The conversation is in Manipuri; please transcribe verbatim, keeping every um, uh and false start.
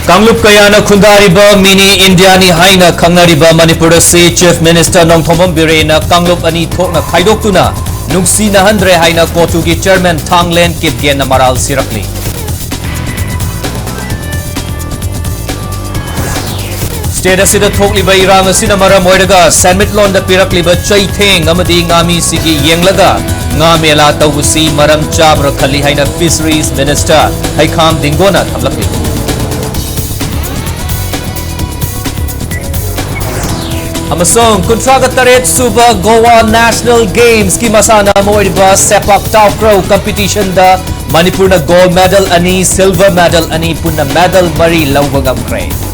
ꯀꯥꯡꯂꯨꯞ ꯀꯌꯥꯅ ꯈꯨꯟꯗꯥꯔꯤꯕ ꯃꯤꯅꯤ ꯏꯟꯗꯤꯌꯥꯅꯤ ꯍꯥꯏꯅ ꯈꯪꯅꯔꯤꯕ ꯃꯅꯤꯄꯨꯔ ꯑꯁꯤ Chief Minister ꯅꯣꯡꯊꯣꯝꯕꯝ ꯕꯤꯔꯦꯟꯅ ꯀꯥꯡꯂꯨꯞ ꯑꯅꯤ ꯊꯣꯛꯅ ꯈꯥꯏꯗꯣꯛꯇꯨꯅ ꯅꯨꯡꯁꯤꯅꯍꯟꯗ꯭ꯔꯦ ꯍꯥꯏꯅ ꯀꯣꯇꯨꯒꯤ Chairman ꯊꯥꯡꯂꯦꯟ ꯀꯤꯞꯒꯦꯟꯅ ꯃꯔꯥꯜ ꯁꯤꯔꯛꯂꯤ꯫ State ꯑꯁꯤꯗ ꯊꯣꯛꯂꯤꯕ ꯏꯔꯥꯡ ꯑꯁꯤꯅ ꯃꯔꯝ ꯑꯣꯏꯔꯒ ꯁꯦꯟꯃꯤꯠꯂꯣꯟꯗ ꯄꯤꯔꯛꯂꯤꯕ ꯆꯩꯊꯦꯡ ꯑꯃꯗꯤ ꯉꯥꯃꯤꯁꯤꯡꯒꯤ ꯌꯦꯡꯂꯒ ꯉꯥ ꯃꯦꯂꯥ ꯇꯧꯕꯁꯤ ꯃꯔꯝ ꯆꯥꯕ꯭ꯔꯥ ꯈꯜꯂꯤ ꯍꯥꯏꯅ Fisheries Minister ꯍꯩꯈꯥꯝ ꯗꯤꯡꯒꯣꯅ ꯊꯝꯂꯛꯂꯤ꯫ ꯑꯃꯁꯨꯡ ꯀꯨꯟꯊ꯭ꯔꯥꯒ ꯇꯔꯦꯠ ꯁꯨꯕ Goa National Games ꯀꯤ ꯃꯁꯥꯟꯅ ꯑꯃ ꯑꯣꯏꯔꯤꯕ ꯁꯦꯄꯥꯛ ꯇꯥꯎꯀ꯭ꯔꯧ competition ꯗ ꯃꯅꯤꯄꯨꯔꯅ gold medal ꯑꯅꯤ, silver medal ꯑꯅꯤ, ꯄꯨꯟꯅ medal ꯃꯔꯤ ꯂꯧꯕ ꯉꯝꯈ꯭ꯔꯦ꯫